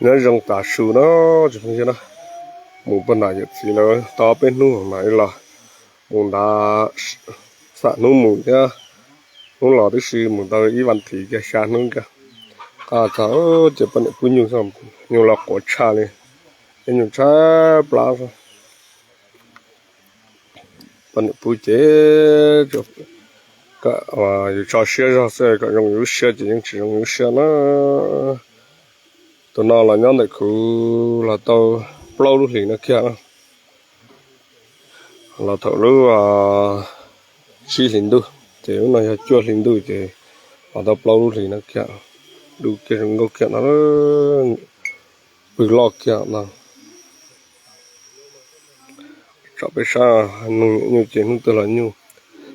Nyob zoo tav su no, tsoom phooj ywg na, mus puag nram yawm txiv lawv tau peb hnub mam li los. Mus nram, xam hnub mus thiab hnub los tib si, mus tau ib vas thiv kiag xya hnub kiag. Qab txog ces poj niam pub nyuj, nyuj los quav tshaj li, ib nyuj tshaj plab. Poj niam pub ces yus tso siab zog xwb, kom zoo yus lub siab ces yeej tsis zoo yus lub siab na. Tus no los nyob ntawm kuv los tau plaub lub hlis no kiag na. Los thaum lub tsib hlis ntuj, ces lub no yog cuaj hlis ntuj ces los tau plaub lub hlis no kiag. Dub kiag zoo nkauj kiag no, pw loj kiag no. Tsom peb sab, nyuj ces hnub twg los nyuj,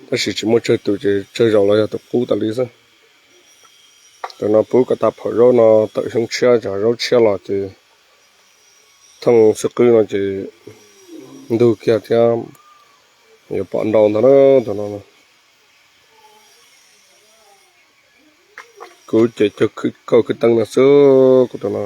tab sis tsis muaj tsawg tus ces tsawg zaus los yog tus qub tas li xwb. Tus no pub kom tag phaum zaub no, tawm xyoob tshiab, cov zaub tshiab los ces thooj xwb qwb no ces ntug kiag thiab, yuav pom ntau ntag na tus no. Kuv ces cog kauj khwv teeb no xwb, kuv tus no.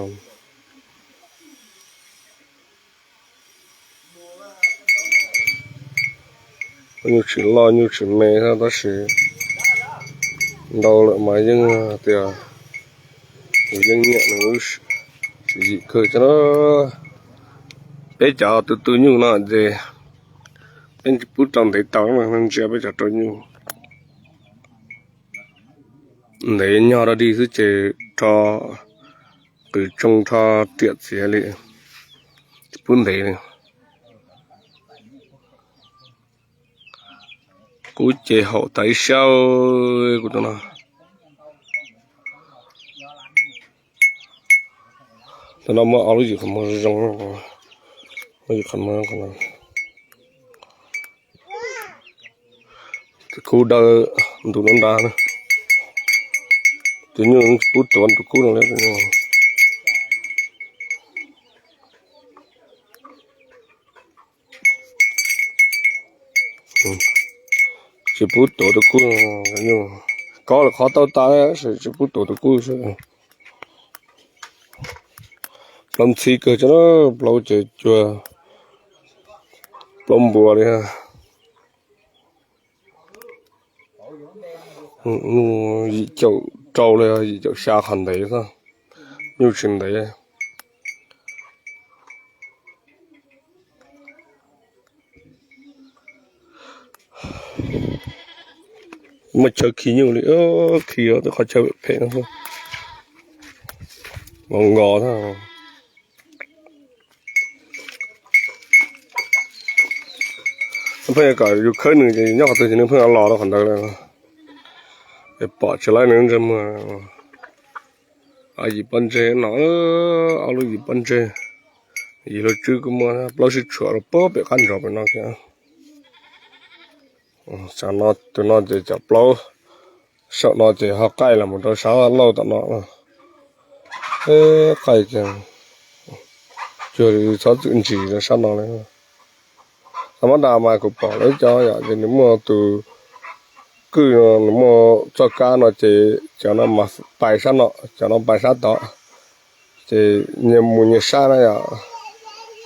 Nyuj tsis loj nyuj tsis me thiab, tab sis ntau lawm mas yeej tias yeej nyiam nws, tsis yim kawg thiab na. Peb cov tu tu nyuj no ces peb pub rau ntev tau, ntsia peb cov rau nyuj. Ntev nyog rau dig xwb ces rho qws tsoo rho riam txiav li, tsis pub ntev li. Kuv ces haum tas ib sab, kuv tus no. Tus no muaj ob lub yim qhov muag zoo, lub yim qhov muag. Tus kub dawb ntus nrab nrad na. Tus nyuj tsis pub tuav tus kub no li. Tsis pub tuav tus kub, nyuj kob lawm qhov tau tas, tsis pub tuav tus kub xwb. Plaub ntxhib kawg, plaub ces cuag plaub npua li. Nyuj yim caum rau li, yim caum xya qhov ntev xwb, nyuj tsis ntev. Muaj chaw khi nyuj li, khi twb qhov chaw phem no, nkaus nkaus thiab. Pheej kom yus khawb nws ces nyob qhov twg ces nws pheej los rau qhov ntawd lawm. Es pom tsis laib nws ntsej muag. Yim pob ntseg no, ob lub yim pob ntseg, yim lub tswb kuj muaj, plaub sib tshuam rau pem qab ntsog pem no thiab. Tus no ces cov plaub saum no ces ho qaij los mus rau sab laug tom no. Qaij kiag, cuag li txhob txwm ntsis rau sab no li. Tau mab das mas kuv pom lawv cov yom, ces nws muaj tus kwj no, nws muaj txoj kab no ces cov no mas pais sab no, cov no pais sab tod, ces nyias mus nyias sab na yom.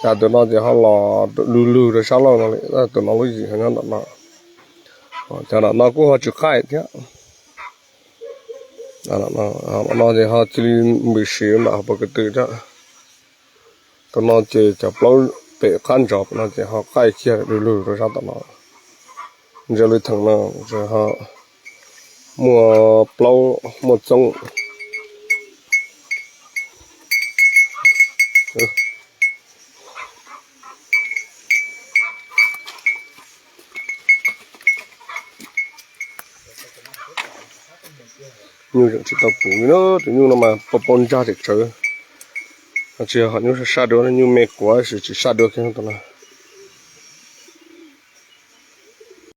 Cas tus no ces ho los lug lug rau sab laug no li, tus no lub yim ho nyob nram no. Cov nram no kuj ho tsis qaij thiab. No ces ho cia li npws siv nram hauv pas kwv tw thiab. Tus no ces cov plaub pem qab ntsog no ces ho qaij kiag lug lug rau sab tom no. Ntsia lub theem no ho muaj plaub muaj txoob. Nyuj tseem tsis tau puv li na, tus nyuj no mas pau pau ntsag tseem tsawv. Tsis yog nyuj saj duab, nyuj me kuav tsis saj duab kiag tus no.